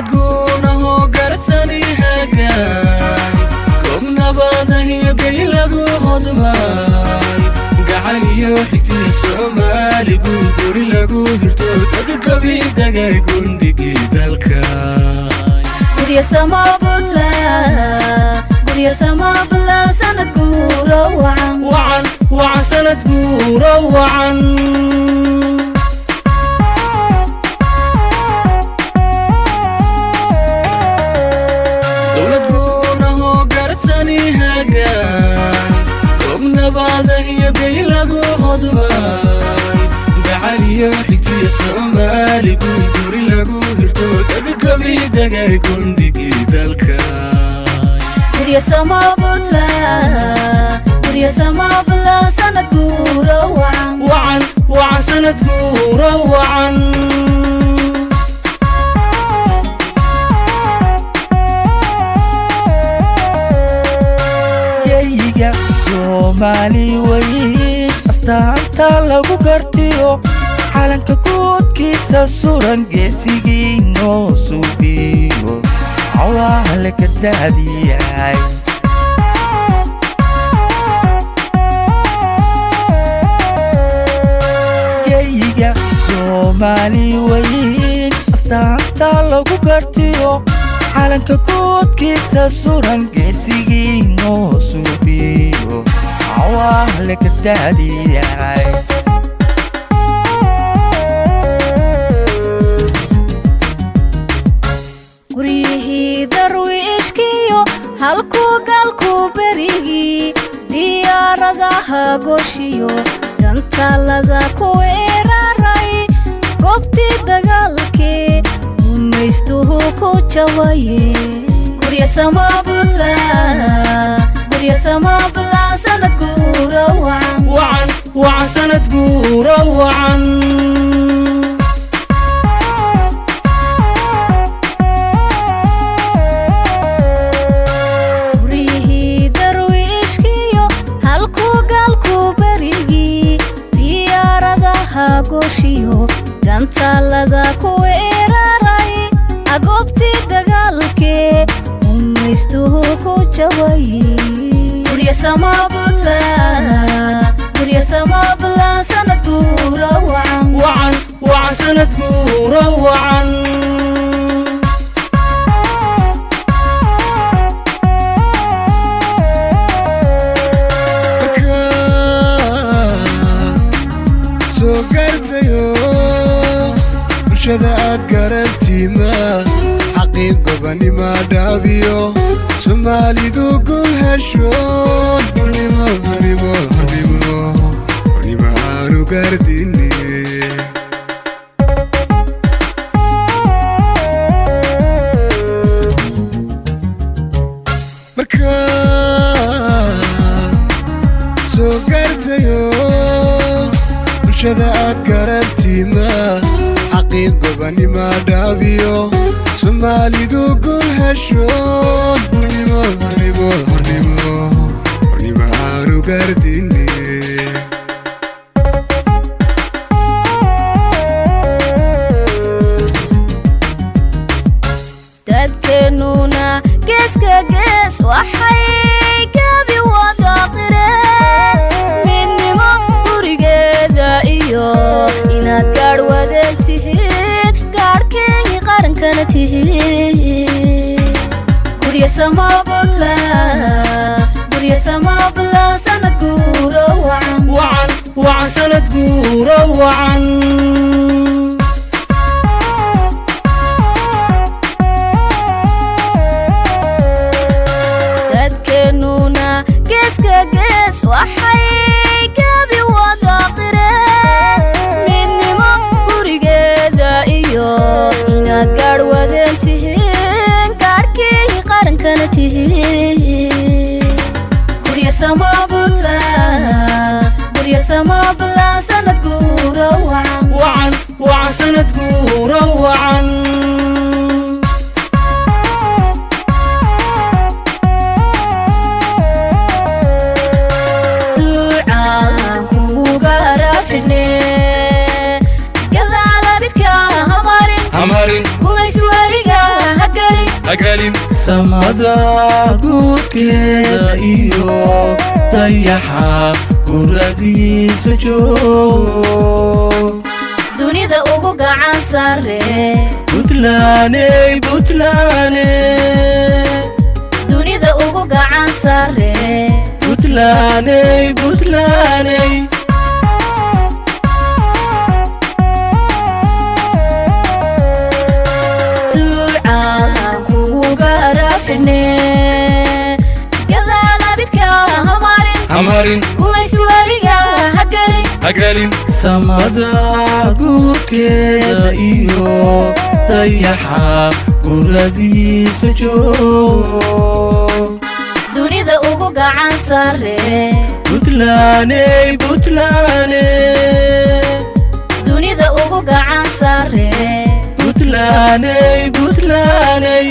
Dowlad guunahoo garadsani hagaan, goob nabadahiyo gey lagu hodmay, gacan iyo xigtiya Soomaali guud, guri lagu hirto, dadgabi dagay gundhigii dalka. Gurya sama Puntland, gurya sama Puntland, sanad guuro wacan. Wacan wacan, sanad guuro wacan. Dowlad guunahoo garadsani hagaan, goob nabadahiyo gey lagu hodmay, gacan iyo xigtiya Soomaali guud, guri lagu hirto, dadgabi dagay gundhigii dalka. Gurya sama Puntland, gurya sama Puntland, sanad guuro wacan. Wacan wacan, sanad guuro wacan. Geyiga Soomaali weyn astaanta lagu gartiyo, calanka guudkiisa suran, geesigii noo suubiyo, cawaale ka daadiyay. Geyiga Soomaali weyn astaanta lagu gartiyo, calanka guudkiisa suran, geesigii noo suubiyo, cawaale ka daadiyay. Guryihii Darwiishkiyo halkuu galku berigii, diyaaradaha gooshiyo gantaalada ku weeraray, goobtii dagaalkii gumaystuhu ku jawaye. Gurya sama Puntland, gurya sama Puntland, sanad guuro wacan. Wacan wacan, sanad guuro wacan. Guryihii Darwiishkiyo halkuu galku berigii, diyaaradaha gooshiyo gantaalada ku weeraray, agoobtii dagaalkee gumaystuhu ku jawaye. Gurya sama Puntland, gurya sama Puntland, sanad guuro wacan. Wacan wacan, sanad guuro wacan. Markaa soo gaartayo bulshada aad garabtiima, xaqiiq gobanima dhaabiyo, Soomaalidu gul hesho, xornimo xornimo xornimo xornimo aanu gaardine. Markaa soo gaartayo bulshada aad garabtiima, xaqiiq gobanima dhaabiyo, Soomaalidu gul hesho, xornimo xornimo xornimo xornimo aanu gaardine. Dadkeennuna geeska gees waxay gabi wada qireen, midnimo gurigeeda iyo inaad gaadh wadaeg tihiin, gaadhkii qarankana tihiin. Gurya sama Puntland, gurya sama Puntland, sanad guuro wacan. Wacan wacan, sanad guuro wacan. Dadkeennuna geeska gees waxay gabi wada qireen, midnimo gurigeeda iyo inaad gaadh wadeen tihiin, gaadhkii qarankana tihiin. Gurya sama Puntland, gurya sama Puntland, sanad guuro wacan. Wacan wacan, sanad guuro wacan. Duucaan kugu garab xidhne, gadaala midka hamarin. Hamarin. Gumaysi weliga. Hagelin. Samada guudkeeda iyo dayaxa guradiisa joog. Dunida ugu gacan sare. Buntlandey, Buntlande. Dunida ugu gacan sare. Buntlandey, Buntlandey. Duucaan kugu garab xidhne, gadaalabidka hamarin. Hamarin. Gumaysi weliga hagelin. Hagelin. Samada guudkeeda iyo dayaxa guradiisa joog. Dunida ugu gacan sare. Buntlandey, Buntlande. Dunida ugu gacan sare. Buntlandey, Buntlandey.